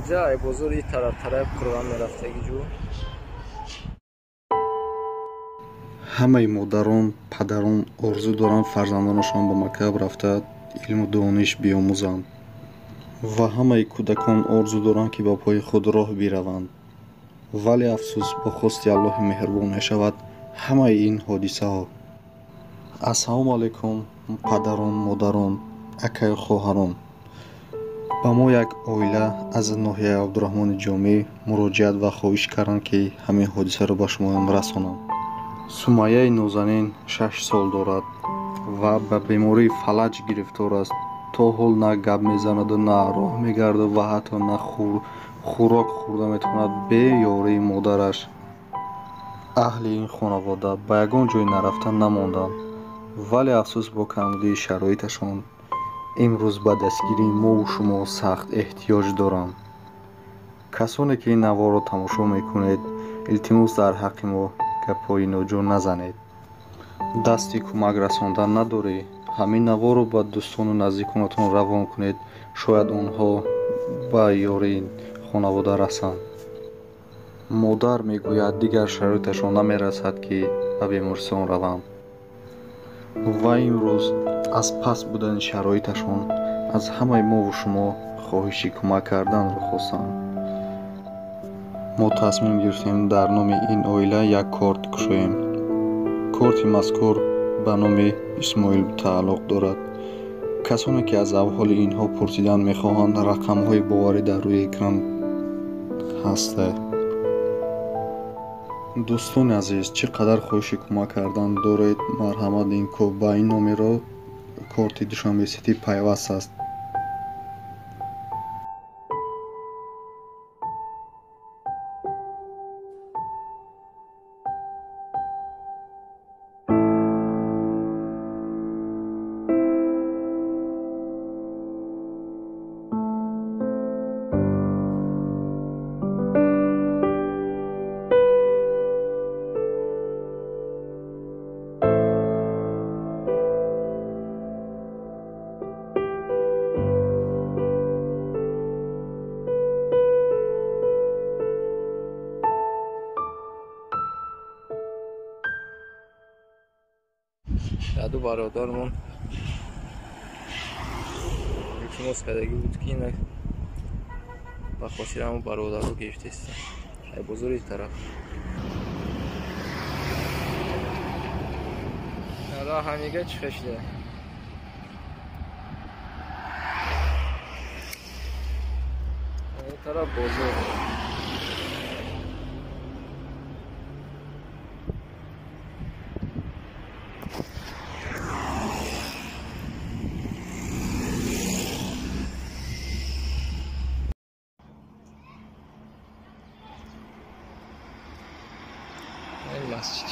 Иҷа ай бозор и тараф тараф қурғон мерафтаги ҷо. Ҳамаи модарон, падарон орзу доранд фарзандонашон ба мактаб рафта илму дониш биомӯзанд ва ҳамаи кӯдакон орзу доранд, ки ба пои худ роҳ бираванд. Вале афсӯс, бо хости Аллоҳи меҳрубон мешавад ҳамаи ин ҳодисаҳо. Ассалому алайкум, падарон, модарон, акаю хоҳарон. Ба мо як оила аз ноҳияи Абдураҳмони Ҷомӣ муроҷиат ва хоҳиш карданд, ки ҳамин ҳодисаро ба шумоён расонам. Сумайяи нозанин 6 сол дорад ва ба бемории фалаҷ гирифтор аст. То ҳол на гап мезанаду на роҳ мегардаду ва ҳатто на хӯрок хӯрда метавонад бе ёрии модараш. Аҳли ин хонавода ба ягон ҷой нарафта намонданд, вале афсӯс, бо камбудии шароиташон имрӯз ба дастгирии мову шумо сахт эҳтиёҷ доранд. Касоне ки ин наворро тамошо мекунед, илтимос, дар ҳаққи мо гапҳои ноҷо назанед. Дасти кӯмак расондан надорӣ, ҳамин наворро ба дӯстону наздиконатон равон кунед, шояд онҳо ба ёрии хонавода расанд. Модар мегӯяд, дигар шароиташон намерасад, ки ба бемористон раванд. Ва имрӯз аз паст будани шароиташон аз ҳамаи мову шумо хоҳиши кӯмак карданро хостанд. Мо тасмим гирифтем дар номи ин оила як корт кушоем. Корти мазкур ба номи Исмоил тааллуқ дорад. Касоне ки аз аҳволи инҳо пурсидан мехоҳанд, рақамҳои боварӣ дар рӯи экран ҳаста. Дӯстони азиз, чӣ қадар хоҳиши кӯмак кардан доред, марҳамат, ин ба ин номеро корти Душанбе Сити пайваст аст. Ду бародармон илтимос кардагӣ буд, ки ина ба хотири ҳамон бародаро гирифтестем. Ай бозори тараф. Раҳанига чӣ хешида? Ин тараф бозор. Масҷид.